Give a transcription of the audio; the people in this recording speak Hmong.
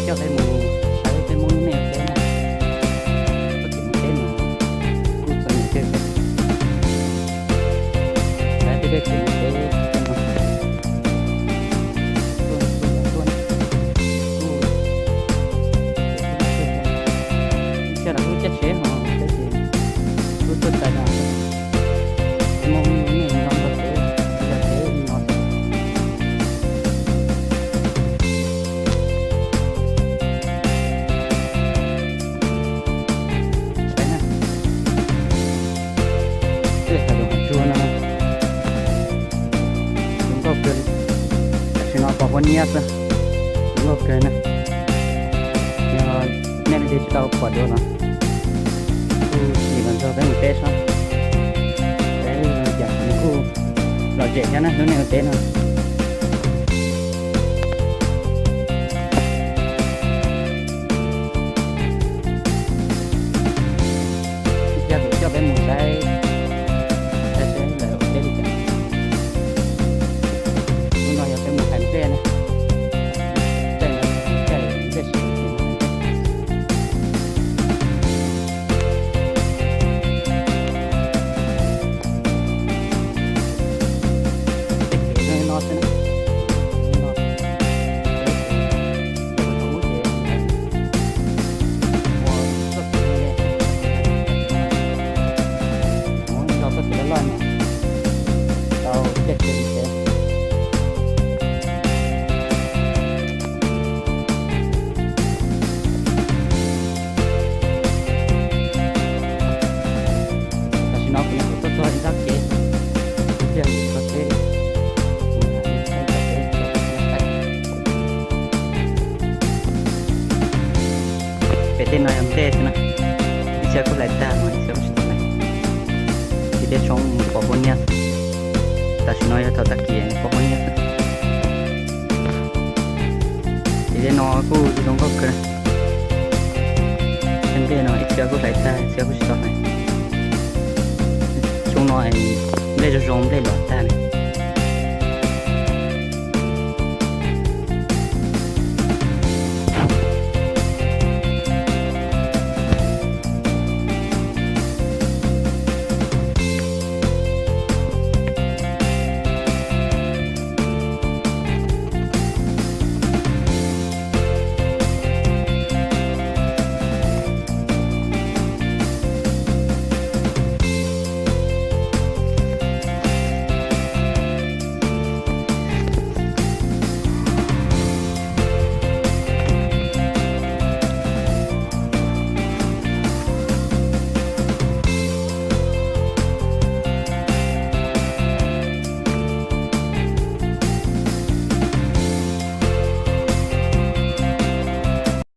Coj peb mus saib peb Hmoob lub neej ua teb na. Txoj kev mus teb no kuj txom nyem kawg thiab. Saib peb tej kev mus teb no, tuaj tuaj tuaj, kuj, ib txhia los kuj caij tsheb ho peb ces kuj tuaj txais no. Peb Hmoob lub neej nyob nrog teb, yog teb li no xwb. Saib na, tej hav zoov hav tsuag no zoo nkauj kawg li. Tam sim no pom pua niab xwb, zoo nkauj kawg na. Yog nej leej twg tsis tau pom dua los kuj sim los nrog peb mus teb saib, peb cas nws kuj lom zem thiab na lub neej ua teb no. Ib pliag kuv coj peb mus saib, saib seb lawv ua teb li cas. Hnub no yog peb mus hais nplej na, caij no caij nplej siav. Tej kev zoo li no xwb na. Zoo li no. Peb ces, thaum ub ces ua txoj kev me me, mus nrog txoj kev loj loj no tau caij tsheb mus tsev. Tam sim no kuv nyuam qhuav tuaj txog ib nrab kev, ib pliag kuv txog teb, kuv mam li saib tom teb. Pem tej no yog nplej xwb na, ib txhia kuj hlais tag no ib txhia kuj tsis tau hlais. Ces tej tshoob pom pua niab xwb. Tam sim no yog thaum tag kis pom pua niab xwb. Ces tej no kuj zoo nkauj kawg. Tej nplej no ib txhia kuj hlais tag ib txhia kuj tsis tau hlais. Xyoo no nplej zoo zoo nplej luam tag na.